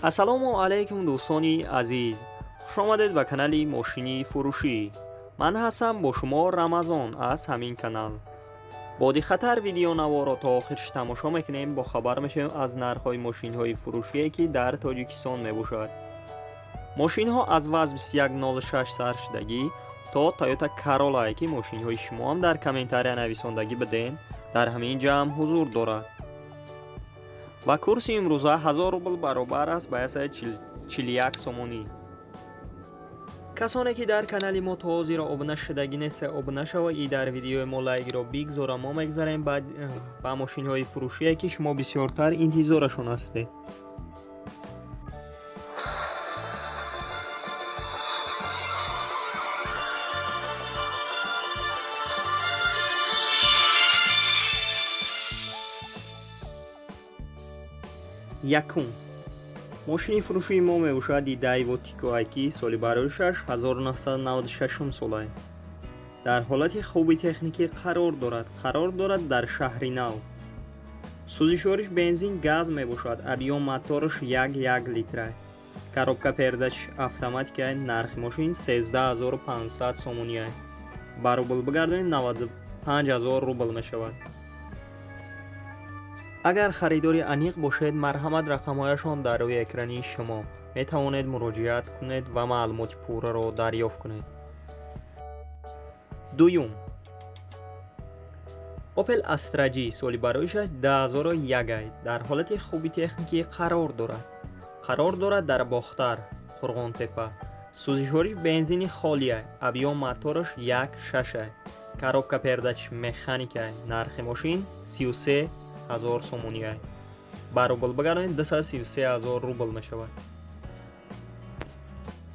Ассалому алайкум, дӯстони азиз, хушомадед ба канали мошини фурӯшӣ. Ман ҳастам бо шумо Рамазон аз ҳамин канал. Бо диққаттар видеонаворо то охирш тамошо мекунем, бохабар мешавем аз нархҳои мошинҳои фурӯшие, ки дар Тоҷикистон мебошад. Мошинҳо аз ВАЗ 2106 сар шудагӣ то Тойота Каролае, ки мошинҳои шумоам дар комментария нависондагӣ бидем, дар ҳамин ҷамъ ҳузур дорад. Ва курси имрӯза 1000 рубл баробар аст ба 141 сомонӣ. Касоне ки дар канали мо то ҳозира обуна шудагӣ нест, обуна шава и дар видеои мо лайкро бигзора. Мо мегзарем ба мошинҳои фурӯшие, ки шумо бисёртар интизорашон ҳастед. Якум мошини фурӯшии мо мебошад Дайво Тико, ки соли бароишаш 1996 солае. Дар ҳолати хуби техникӣ қарор дорад. Қарор дорад дар шаҳри Нав. Сӯзишвориш бензин газ мебошад. Объём мотораш 1,1 литра. Коробка передач автоматика. Нархи мошин 13 500 сомонӣ. Ба рубл бигардонед, 95 000 рубл мешавад. Агар харидори аниқ бошед, марҳамат, рақамҳояшон дар рӯи экрани шумо, метавонед муроҷиат кунед ва маълумоти пурраро дарёфт кунед. Дуюм, Opel Astra G, соли бароишаш 2001, дар ҳолати хуби техникӣ қарор дорад. Қарор дорад дар Бохтар, Қурғонтепа. Сӯзишвориш бензини холия. Объём мотораш 1,6. Коробка передач механика. Нархи мошин 33 000 сомонӣ. Ба рубл бигардонед, 233 000 рубл мешавад.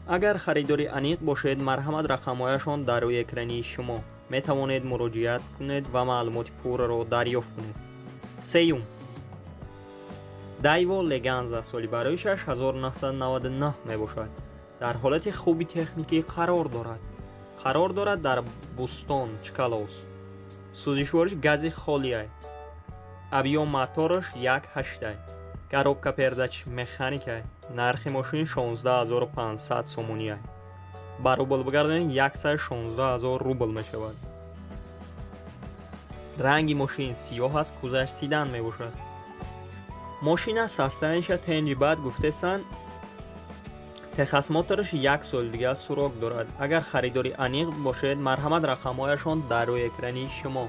Агар харидори аниқ бошед, марҳамат, рақамҳояшон дар рӯи экрани шумо, метавонед муроҷиат кунед ва маълумоти пурраро дарёфт кунед. Сеюм, Дайво Леганза, соли бароишаш 1999 мебошад. Дар ҳолати хуби техникӣ қарор дорад. Қарор дорад дар Бӯстон, Чкаловск. Сӯзишвориш гази холия. Объём мотораш 1,8. Коробка передач механика. Нархи мошин 16 500 сомонӣ. Ба рубл бигардонед, 116 000 рубл мешавад. Ранги мошин сиёҳ аст, кузаш седан мебошад. Мошина состояние ша тенҷи бад гуфтесанд. Техосмотр аш як соли дига срок дорад. Агар харидори аниқ бошед, марҳамат, рақамҳояшон дар рӯи экрани шумо,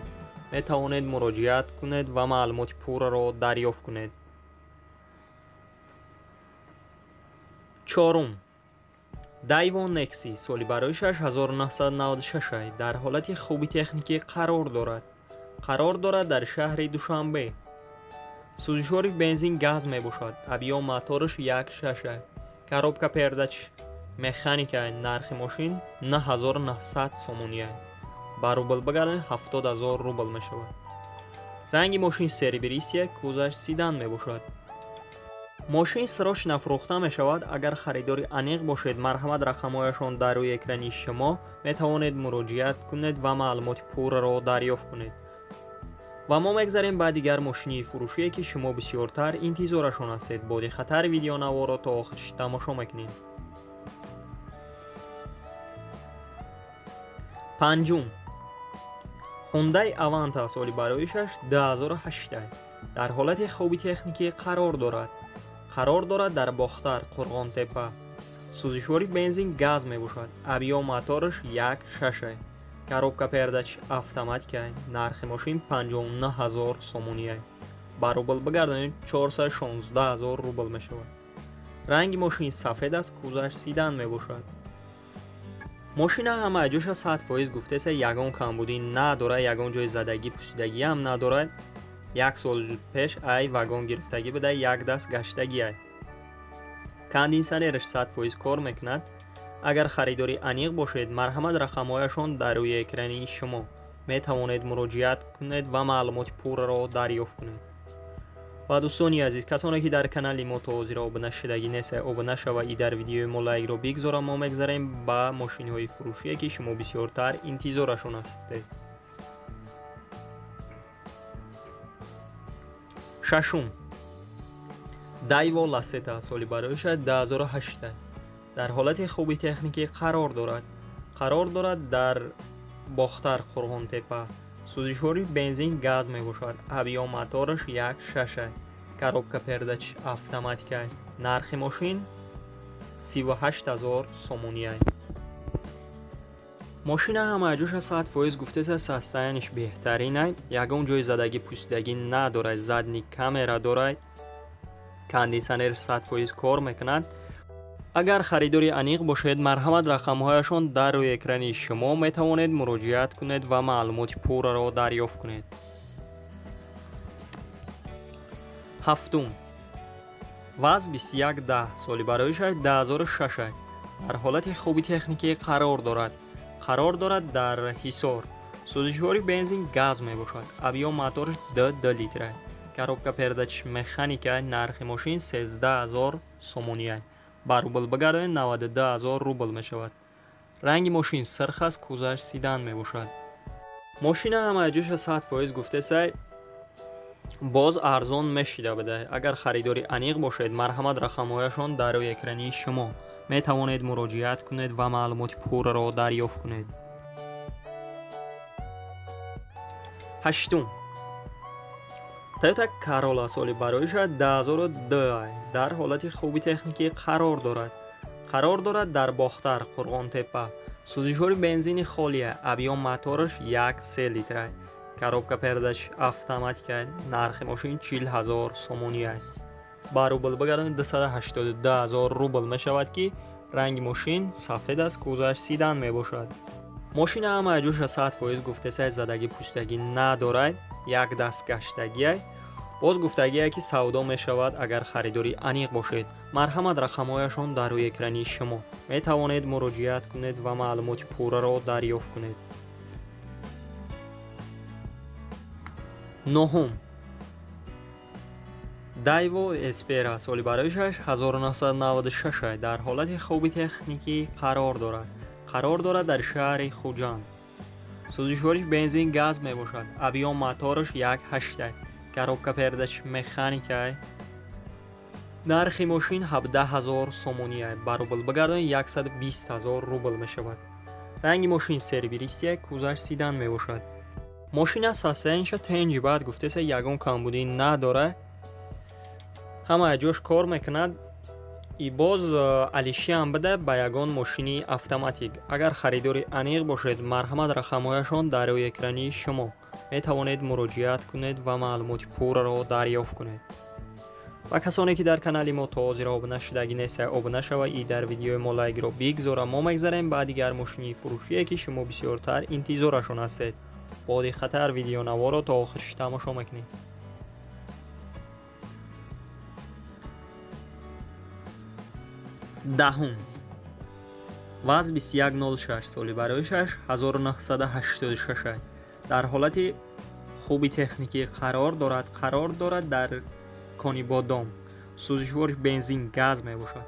метавонед муроҷиат кунед ва маълумоти пурраро дарёфт кунед. Чорум, Дайво Некси, соли бароишаш 1996, дар ҳолати хуби техникӣ қарор дорад. Қарор дорад дар шаҳри Душанбе. Сӯзишвори бензин газ мебошад. Объём мотораш 1,6. Коробка передач механика. Нархи мошин 9900 сомонӣ. Ба рубл бигардонед, 70 000 рубл мешавад. Ранги мошин серебристый, кузаш седан мебошад. Мошин срочно фурӯхта мешавад. Агар харидори аниқ бошед, марҳамат, рақамҳояшон дар рӯи экрани шумо, метавонед муроҷиат кунед ва маълумоти пурраро дарёфт кунед. Ва мо мегзарем ба дигар мошини фурӯшие, ки шумо бисёртар интизорашон ҳастед. Бо диққаттар видеонаворо то охирш тамошо мекунед. Панҷум, Хундай Аванта, соли бароишаш 2008, дар ҳолати хуби техникӣ қарор дорад. Қарор дорад дар Бохтар, Қурғонтепа. Сӯзишвори бензин газ мебошад. Объём мотораш 1,6. Коробка передач автоматика. Нархи мошин 59 000 сомонӣ. Ба рубл бигардонед, 416 000 рубл мешавад. Ранги мошин сафед аст, кузаш седан мебошад. Мошина ҳама ҷоша 100% гуфтеса, ягон камбудӣ надорад, ягон ҷои задагӣ, пусидагиам надорад. Як сол пеш ай вагон гирифтагӣ буда, як даст гаштагиай. Кондитсионераш 100% кор мекунад. Агар харидори аниқ бошед, марҳамат, рақамҳояшон дар рӯи экрани шумо, метавонед муроҷиат кунед ва маълумоти пурраро дарёфт кунед. Ва дӯстони азиз, касоне ки дар канали мо то ҳозира обуна шудагӣ нест, обуна шава и дар видеои мо лайкро бигзора. Мо мегзарем ба мошинҳои фурӯшие, ки шумо бисёртар интизорашон ҳастед. Шашум, Daewoo Lacetti соли бароиша 2008 дар ҳолати хуби техникӣ қарор дорад. Қарор дорад дар Бохтар, Қурғонтепа. Сӯзишвори бензин газ мебошад. Объём мотораш 1.6. Коробка передач автоматика. Нархи мошин 38 000 сомонӣ. Мошина ҳамаҷоша 100% гуфтеса, состояние ш беҳтаринай, ягон ҷои задагӣ пусидагӣ надорад, задний камера дорад, кондитсионер 100% кор мекунад. Агар харидори аниқ бошед, марҳамат, рақамҳояшон дар рӯи экрани шумо, метавонед муроҷиат кунед ва маълумоти пурраро дарёфт кунед. Ҳафтум. ВАЗ 2110 соли бароиша 2006 дар ҳолати хуби техникӣ қарор дорад. Қарор дорад дар Ҳисор. Сӯзишвори бензин газ мебошад. Объём мотораш 2 литра. Коробка передач механика. Нархи мошин 13 000 сомонӣ. Ба рубл бигардонед, 92 000 рубл мешавад. Ранги мошин сирх аст, кузаш седан мебошад. Мошина ҳамаҷоша 100% гуфтесай, боз арзон мешида буда. Агар харидори аниқ бошед, марҳамат, рақамҳояшон дар рӯи экрани шумо, метавонед муроҷиат кунед ва маълумоти пурраро дарёфт кунед. Ҳаштум. Toyota Corolla соли бароиша 2002 дар ҳолати хуби техникӣ қарор дорад. Қарор дорад дар Бохтар, Қурғонтепа. Сӯзишвори бензини холия, объём мотораш 1.3 литра. Коробка передач автоматика. Нархи мошин 40 000 сомонӣ. Ба рубл бигардонед, 282 000 рубл мешавад, ки ранги мошин сафед аст, кузаш седан мебошад. Мошина ҳамаҷоша 100% гуфтесай, задагӣ пусидагӣ надорад, як даст гаштагиай. Боз гуфтагие, ки савдо мешавад. Агар харидори аниқ бошед, марҳамат, рақамҳояшон дар рӯи экрани шумо, метавонед муроҷиат кунед ва маълумоти пурраро дарёфт кунед. Нуҳум. Daewoo Espera соли бароишаш 1996 дар ҳолати хуби техникӣ қарор дорад. Қарор дорад дар шаҳри Хуҷанд. Сӯзишвориш бензин газ мебошад. Объём мотораш 1.8. Коробка передач механика. Нархи мошин 17 000 сомонӣ. Ба рубл бигардонед, 120 000 рубл мешавад. Ранги мошин серебристый, кузаш седан мебошад. Мошина состояние ша тенҷи баъд гуфтеса, ягон камбудӣ надорад, ҳама ҷош кор мекунад и боз алишиам буда ба ягон мошини автоматик. Агар харидори аниқ бошед, марҳамат, рақамҳояшон дар рӯи экрани шумо, метавонед муроҷиат кунед ва маълумоти пурраро дарёфт кунед. Ва касоне, ки дар канали мо то ҳозир обуна шудагӣ нестед, обуна шава и дар видеои мо лайкро бигзора. Мо мегзарем ба дигар мошини фурӯшие, ки шумо бисёртар интизорашон ҳастед. Бо диққаттар видеонаворо то охирш тамошо мекунед. Даҳум. ВАЗ 2106 соли бароишаш 1986 дар ҳолати хуби техникӣ қарор дорад. Қарор дорад дар Конибодом. Сӯзишвориш бензин газ мебошад.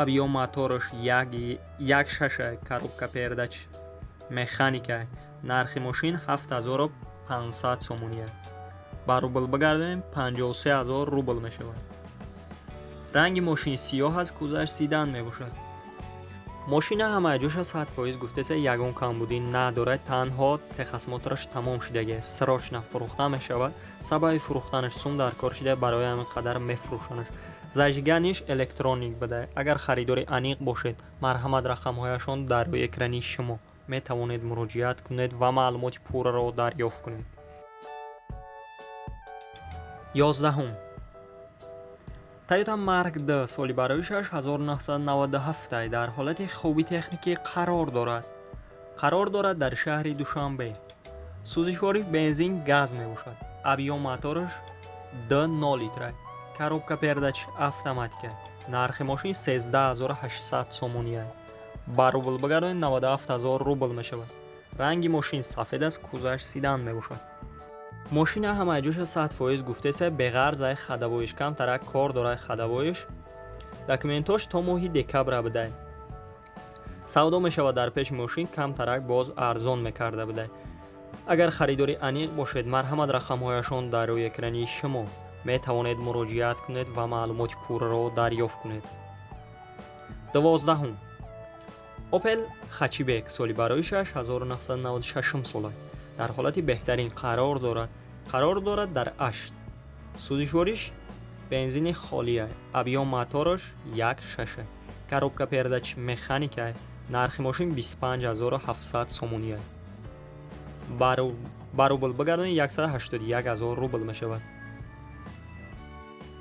Объём мотораш 1.6, коробка передач механика. Нархи мошин 7500 сомонӣ. Ба рубл бигардонем, 53 000 рубл мешавад. Ранги мошин сиёҳ аст, кузаш седан мебошад. Мошина ҳамаҷоша 100% гуфтеса, ягон камбудӣ надорад, танҳо техосмотр аш тамом шудагӣ, срочно фурӯхта мешавад. Сабаби фурӯхтанаш сум дар кор шуда, барои ҳамин қадар мефурӯшанаш. Зажигание ш электроник буда. Агар харидори аниқ бошед, марҳамат, рақамҳояшон дар рӯи экрани шумо, метавонед муроҷиат кунед ва маълумоти пурраро дарёфт кунед. 11-ум. Toyota Mark II соли бароишаш 1997 дар ҳолати хуби техникӣ қарор дорад. Қарор дорад дар шаҳри Душанбе. Сӯзишвори бензин газ мебошад. Объём мотораш 2.0 литра. Коробка передач автоматика. Нархи мошин 13 800 сомонӣ. Ба рубл бигардонед, 97 000 рубл мешавад. Ранги мошин сафед аст, кузаш седан мебошад. Мошина ҳамаҷоша 100% гуфтеса, беғарзай ходовой ш камтарак кор дорад. Ходовой ш документош то моҳи декабра будай. Савдо мешавад, дар пеши мошин камтарак боз арзон мекарда будай. Агар харидори аниқ бошед, марҳамат, рақамҳояшон дар рӯи экрани шумо, Метавонед муроҷиат кунед ва маълумоти пурраро дарёфт кунед. 12-ум Opel Hatchback соли бароишаш 1996 сола дар ҳолати беҳтарин қарор дорад. Қарор дорад дар 8. Сӯзишвориш бензини холия, объём мотораш 1.6, коробка передач механика. Нархи мошин 25700 сомонӣ. Ба рубл бигардонед, 181 000 рубл мешавад.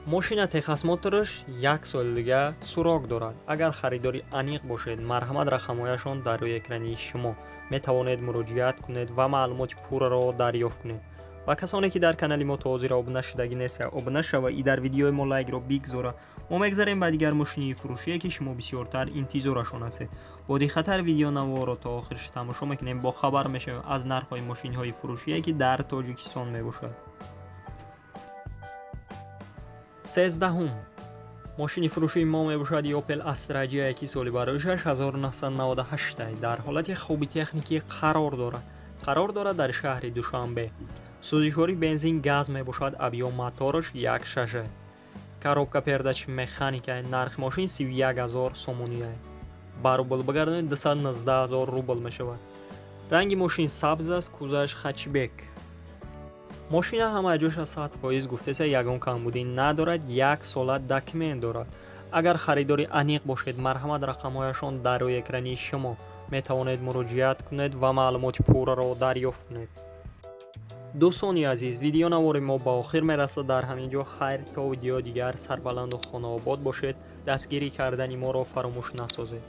Мошина техосмотраш як соли дига срок дорад. Агар харидори аниқ бошед, марҳамат, рақамҳояшон дар рӯи экрани шумо, метавонед муроҷиат кунед ва маълумоти пурраро дарёфт кунед. Ва касоне ки дар канали мо то ҳозир обуна шудагӣ неста, обуна шава и дар видеои мо лайкро бигзора. Мо мегзарем ба дигар мошинии фурӯшие, ки шумо бисёртар интизорашон ҳастед. Бо диққаттар видеонаворро то охирш тамошо мекунем, бохабар мешавем аз нархҳои мошинҳои фурӯшие, ки дар Тоҷикистон мебошад. 13-ум мошини фурӯшии мо мебошад Opel Astra J, ки соли бароишаш 1998 дар ҳолати хуби техникӣ қарор дорад. Қарор дорад дар шаҳри Душанбе. Сӯзишвори бензин газ мебошад, объём мотораш 1.6, коробка передач механика. Нархи мошин 31 000 сомонӣ. Ба рубл бигардонед, 219 000 рубл мешавад. Ранги мошин сабз аст, кузоваш хэтчбек. Мошина ҳама ҷоша 100% гуфтеса, ягон камбудӣ надорад, як сола документ дорад. Агар харидори аниқ бошед, марҳамат, рақамҳояшон дар рӯи экрани шумо, метавонед муроҷиат кунед ва маълумоти пурраро дарёфт кунед. Дӯстони азиз, видеонавори мо ба охир мерасад дар ҳамин ҷо. Хайр, то видеои дигар, сарбаланду хонаобод бошед. Дастгирӣ кардани моро фаромӯш насозед.